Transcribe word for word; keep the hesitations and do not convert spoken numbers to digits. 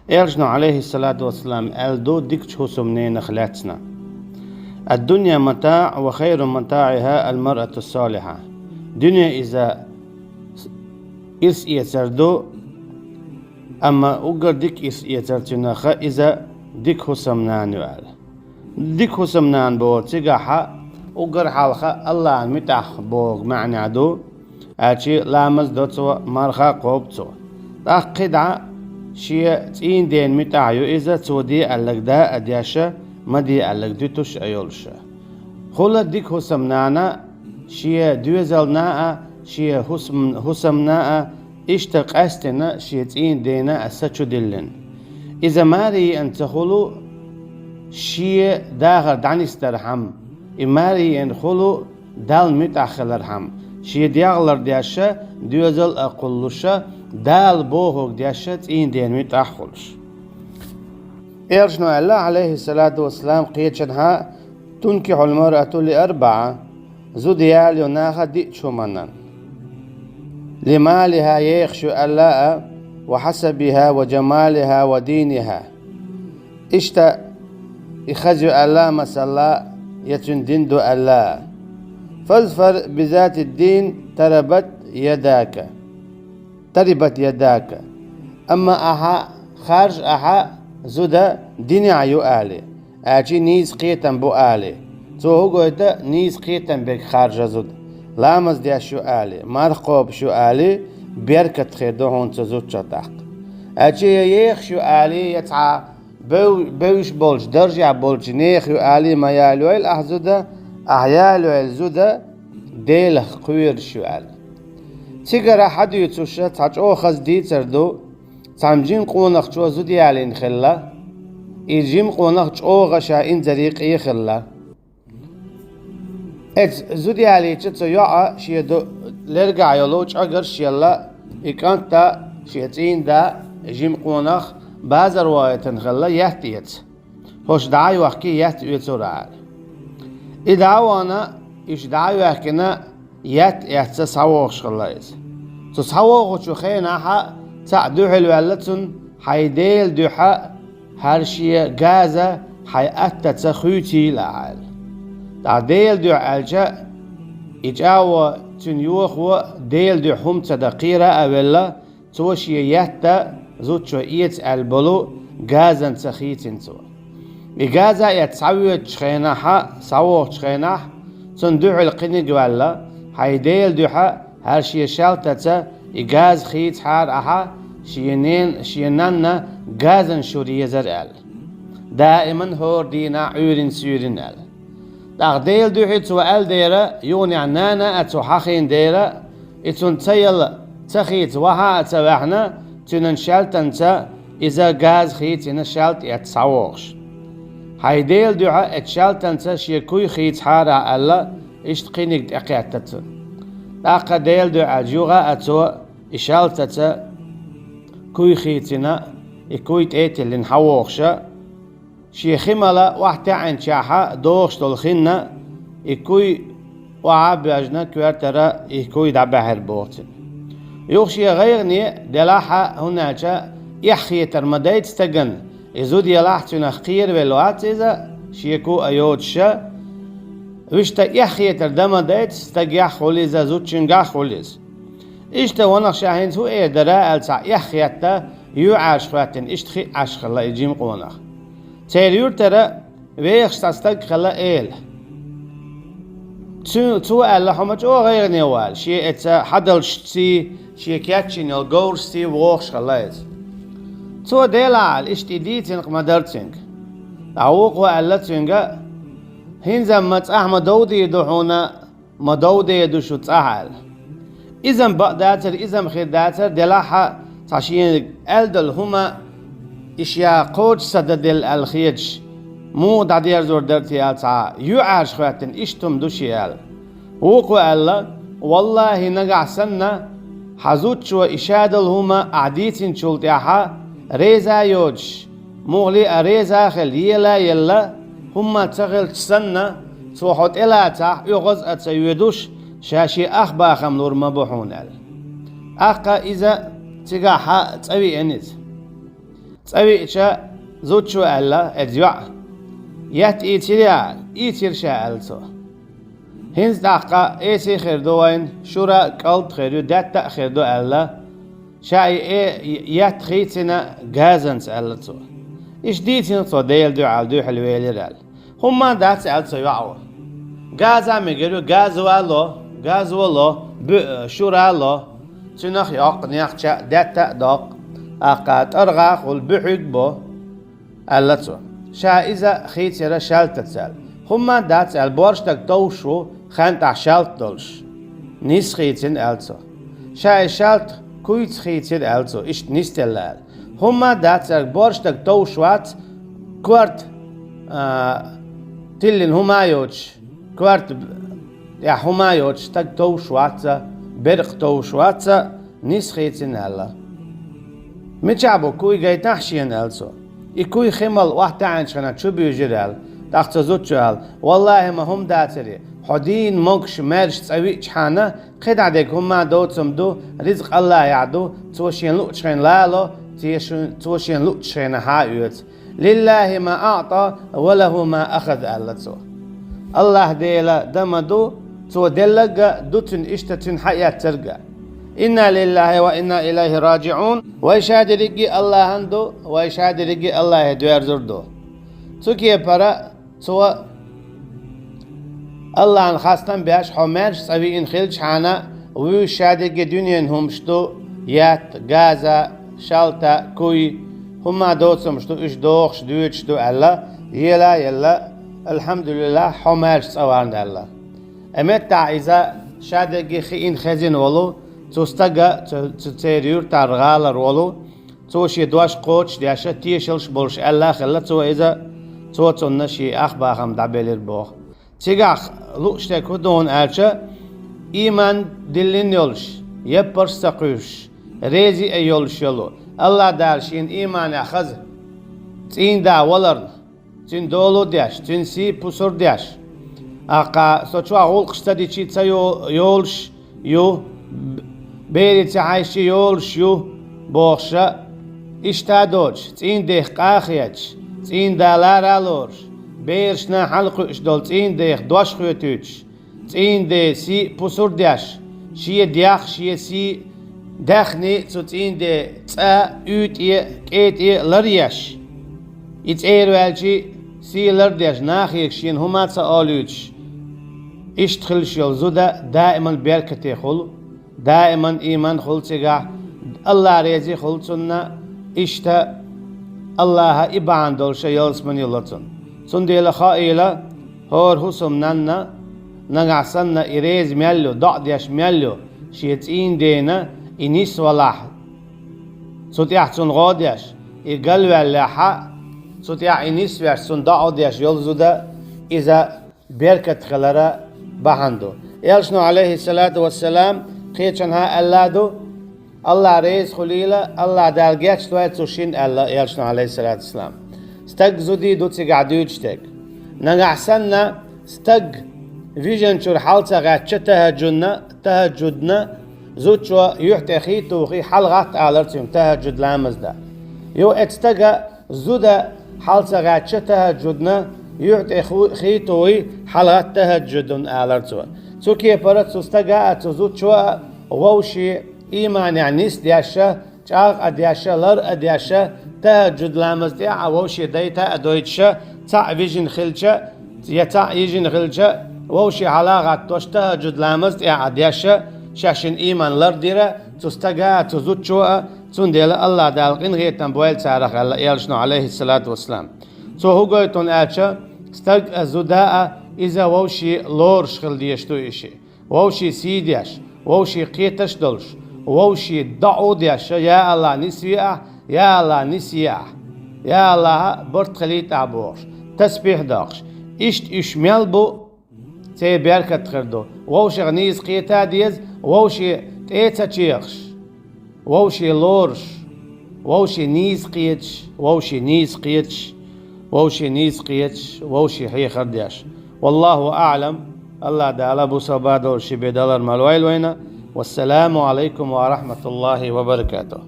Элчано, Ӏалайхи ссалату вассалам, аьлла ду дикачу хӀусамненах лаьцна: «الدنيا متاع وخير متاعها المرأة الصالحة». Дуьне иза ирс эцар ду, амма уггар дика ирс эцар цуьнах иза дика хӀусамнана ю аьлла. Дика хӀусамнана боху цигахь уггар хьалха Аллахьан муьтӀахь боху маьӀна ду, аьлча ламаз до цо, марха кхобу цо. ТӀаккха кхидӀа шен цӀийнан ден муьтӀахь ю иза, цо де аьлларг да а деш, ма де аьлларг дуьтуш а йолуш. Хула дика хӀусамнана шен доьзална а, шен хӀусам-, хӀусамна а, иштта къаьстина шен цӀийнан дена а са чу диллина. Иза маре еана ца хуьлу шен дахар дӀанисдархьама, и маре еана хуьлу Далла муьтӀахь хилархьама, шен дегӀ лардеш, доьзал а кхуллуш, Дала бохург деш, цӀийнан ден муьтӀахь а хуьлуш. Элчано аьлла, Ӏалайхи ссалату вассалам, кхечанхьа: «تنكح المرأة لأربع». Зуда ялайо нах диъчу хӀуманна: «لمالها», ехаш ю аьлла а, «وحسبها وجمالها ودينها». Иштта и хаза ю аьлла а, масала, я цуьнан дин ду аьлла а. «فاظفر بذات الدين تربت يداك». «تربت يداك». Амма ахьа харжа ахьа зуда динехь ю али, аьлча нийса кхетам бу али. Цо хӀун гойту нийса кхетам берг харжа зуда? Ламаз деш ю али, марха кхобуш ю али, беркат хир ду хьуна цу зудчух тӀаккха. Аьлча я ехаш ю али, я цхьа бев-, бевзаш болчу даржехь болчу нехан ю али ма ялайойла ахьа зуда, ахьа ялайойла зуда Делах кхоьруш ю аьлла. Цигара хьадуьйцуш цхьа чӀогӀа хаза дийцар ду, цхьана жима къонахчо зуда ялийна хилла, и жима къонах чӀогӀа ша инзаре къе хилла. Эцу зуда ялийча цу йоӀа шен ду-, лергахь йолу чӀагарш елла, и кӀант а, шен цӀийнан да, жима къонах базар вахийтина хилла, етта эца. ХӀорш дӀа а йохкий, етта оьцура аьлла. И дӀа а вахана, уьш дӀа а йоьхкина, етта эцна схьавогӀуш хилла иза. Цу схьавогӀучу хенахь цхьаъ дуьхьал ваьлла цунна: «Хьайн Делан дуьхьа хӀара шен газа хьайн аттаца хуьйцийла», — аьлла. ТӀаккха «Делан дуьхьа» аьлча, и чӀагӀо, цуьнан йохо Делан дуьхьа хӀума ца дан кхера а велла, цо шен етта зудчо эца аьлла болу газанца хийцина цо. И газа эцна схьавоьдучу хенахь, схьавогӀучу хенахь, цунна дуьхьал кхиниг ваьлла: «Хьайн Делан дуьхьа хӀара шен шаьлтаца и газа хийцахьара ахьа, шен нен-, шен нанна газана шура езара», — аьлла. «Даиман хӀора дийнахь Ӏуьйрина суьйрина», — аьлла. ТӀаккха Делан дуьхьа цо аьлла дера, юханехь нана а цо хьахийна дера, и цунна ца елла, ца хийца ваха а ца ваьхьна, цуьнан шаьлтанца иза газа хийцина шаьлта эцна схьавогӀуш. «Хьайн Делан дуьхьа эцу шаьлтанца шен куй хийцахьара», — аьлла, иштта кхиниг тӀекхетта цунна. ТӀаккха «Делан дуьхьа» аьлча юха а цо и шаьлтаца куй хийцина, и куй тӀе а тиллина схьавогӀуш, шен хи мала охьатаьӀначохь догӀуш долу хин а, и куй охьа а боьжна, коьртара и куй дӀабаьхьира боху цуьнан. Юха шен гӀайгӀане делахь а, хӀунда аьлча эхь хетар ма дайта стагана, и зуда елахь а цуьнах кхеравелла вац иза, шеко а йоцуш, вуьшта эхь хетар дан ма дайта стагехь хуьлу иза, зудчуьнгахь хуьлу иза. Иштта ванах ша хӀинца хӀун эр дара аьлла цхьа эхь хетта, юьхьӀаьржа хӀоьттина, иштта хиъ Ӏаш хилла и жима къонах. Церан юьртара вехаш цхьа стаг хилла эла. Цу-, цо аьлла, хьо ма чӀогӀа гӀайгӀане ву аьлла, шен эца хьадалшций, шен кечйина йолу говрашций вогӀуш хилла иза. Цо делахь аьлла, иштта и дийцинарг ма дара цуьнга. Ткъа вукхо аьлла цуьнга: «ХӀинца-м ма цӀахь ма довдийр ду хьуна, ма довдийр ду шу цӀахь», — аьлла. Иза-м бакъ дацара, иза-м хир дацара, делахь а цхьа шена аьлла долу хӀума и ша кхочуш ца дан делла аьлла хеташ, муха дӀадерзор дара те аьлла цхьа юьхьӀаьржа хӀоьттина, иштта хӀума ду шен аьлла. Вукхо аьлла: «ВаллахӀи, нагахь санна хьан зудчо и ша долу хӀума ахь дийцинчул тӀаьхьа реза а йоцуш, муххале а реза а хилла, ела а елла, хӀумма ца хилча санна, цо хьо тӀелацахь, оьгӀаз а ца йоьдуш, ша шен ах бахам лур ма бу хьуна», — аьлла. ТӀаккха иза цигахь цӀа веана иза. ЦӀа виъча, зудчо аьлла, эцу йоӀа: «Етт ийцирий?» «Ийцира ша», — аьлла цо. «ХӀинца тӀаккха эсий хир ду вайна, шура а кӀалт хир ю, даьтта а хир ду», — аьлла. Ша и э-, етт хийцина газанца, аьлла цо. Иштта дийцина цо Делан дуьхьал дуьхьал велира аьлла. «ХӀумма а дац», — аьлла цо йоӀо. «Газа мегар ю, газа вало, газа вало, бу-, шура ло, цуьнах йоккху, нех ча даьтта а доккху, аккха тӀаргӀа хуьлу, буьхьиг бо», — аьлла цо. Ша иза хийцира шаьлтаца аьлла. «ХӀумма а дац», — аьлла, «борша стаг товш ву, хантӀахь шаьлта долуш. Нис хийцина», — аьлла цо. Ша и шаьлта куйца хийцира, аьлла цо, иштта нисделла аьлла. «ХӀумма а дац», — аьлла, «борша стаг товш вац, корта, а, тиллина хӀума а йоцуш, корта тӀехь хӀума а йоцуш стаг товш вац, беркъа товш вац, нис хийцина», — аьлла. «Мичахь бу куй, гайтахьа шена», — аьлла цо. И куй хи мала охьатаьӀначу хенахь чу буьйжира аьлла. ТӀаккха цу зудчо аьлла: «Валлахьи, ма хӀума дацаре, хьо дийна могуш, маьрша цӀа виъчхьана, кхидӀа дерг хӀумма а доцург ду, ризкъ Аллахьехь ду, цо шена луъучу хенахь лало, цо ше-, цо шена луъучу хенахь а оьцу. Лиллахьи ма аӀта ва лахӀу ма ахаза», — аьлла цо. Аллахь Дела дан ма ду, цо делларг а ду цуьнан, иштта цуьнан хьаэцнарг а. «Инна лиллахьи ва инна илайхьи раджиӀун». Вай ша дерриге а Аллахьан ду, вай ша дерриге а Аллахье доьрзур ду. Цу кепара цо Аллахьан хастам беш, хьо маьрша цӀа виъна хилчхьана, вуьйш ша дерриге дуьненан хӀумаш ду, етт, газа, шаьлта, куй, хӀумма а доцург ду, уьш дохуш, доьдуш ду аьлла, ела а елла, алхьамдулиллахь, хьо маьрша цӀа варна аьлла. Амма меттахь иза ша дерриге хиъна, хезина волу, цу стага, цу, цу церан юьртара гӀалара волу, цо шен дош кхочушдеш, тешалш болуш аьлла а хилла цо иза, цо цунна шен ах бахам дӀабелира боху. Цигахь лууш дерг хӀун ду аьлча, ийман диллина йолуш, яппарш а ца кхуьйсуш, реза а йолуш йолу, Аллахь Дала шена ийманехь хаза цӀийнда валарна, цуьнан дола деш, цуьнан сий пусар деш, аккха со чохь гӀуллакхаш ца дичи ца йо-, йолуш ю, б-, берий ца хьаьжчи йолуш ю, бохуша, иштта а доцуш, цӀийнан дех къа а хеташ, цӀийнда лара а лоруш, берашна хьалакхуьуш долу цӀийнан дех дош хоьтуьйтуш, цӀийнан ден сий а пусар деш, шен дегӀ, шен сий, даьхни цу цӀийнан ден цӀа, уьйтӀе, кӀетӀе ларъеш, и цӀера ваьлчи сий лардеш, нахе шена хӀума а ца олуьйтуш, иштта хилуш йолу зуда даиман беркате хуьлу, даиман ийман хуьлу цигахь, Аллахь реза хуьлу цунна, иштта Аллахьа и бахьана долуша ялсамани ло цунна. Цундела хаийла, хӀора хӀусамнанна, нагахь санна и реза мел ю, доӀа деш мел ю, шен цӀийнан дена и нисвалахь, цу тӀехь цунна гӀо деш, и галваьллехьа, цу тӀехь и нисвеш, цунна доӀа деш йолу зуда, иза беркат хилара бахьана ду. Элчано, Ӏалайхиссалату вассалам, кхечанхьа аьлла ду: «Аллахь реза хуьлийла, Аллахь Дала гечдойла цу шинна», — аьлла Элчано, Ӏалайхиссалату вассалам. Стаг, зуда ду цигахь дуьйцуш дерг. Нагахь санна стаг вижинчуьра хьала ца гӀаьттича тахӀаджудна, тахӀаджудна, зудчо юьхь тӀе хи тухий, хьалагӀатта алара цуьнга тахӀаджуд ламаз дан. Ю, эцу стага зуда хьала ца гӀаьттича тахӀаджудна, юьхь тӀе ху-, хи тухий, хьалагӀатта тахӀаджудна алара цо. Цу кепара цу стага а, цу зудчо а вовшийн ийманехь нисдеш а, чӀагӀ а деш а, лар а деш а, тахӀаджуд ламаз тӀехь а вовшийн дайта а дойтуш а, цхьаъ вижина хилча, я цхьаъ йижина хилча, вовшийн хьала а гӀаттош, тахӀаджуд ламаз тӀехь а деш а, шаьш шина ийман лардира цу стага а, цу зудчо а, цундела Аллахь Дала къинхетам бойла царах, аьлла Элчано, Ӏалайхиссалату вассалам. Цо хӀун гойту аьлча, стаг а, зуда а, иза вовшийн лоруш хила дезаш ду и шиъ. Вовшийн сий деш, вовшийн кхеташ долуш, вовшийн доӀа деш а: «Я Аллахь, нисве ахь, я Аллахь, нисъе ахь, я Аллахь, барт хилийта ахь», — бохуш, тасбихь доккхуш. Иштта уьш мел бу, церан беркат хир ду. Вовшех нийса кхета а деза, вовшийн тӀе а ца чекхаш, вовшийн лоруш, вовшийн нийса кхеташ, вовшийн нийса кхеташ, вовшийн нийса кхеташ, вовшийн хьехар деш. Валлаху аӀлам. Аллахь Дала бусалба долуш ши бен далар мел войла вайна. Вассаламу Ӏалайкум ва рахьматуллахӀи ва баракатухӀ.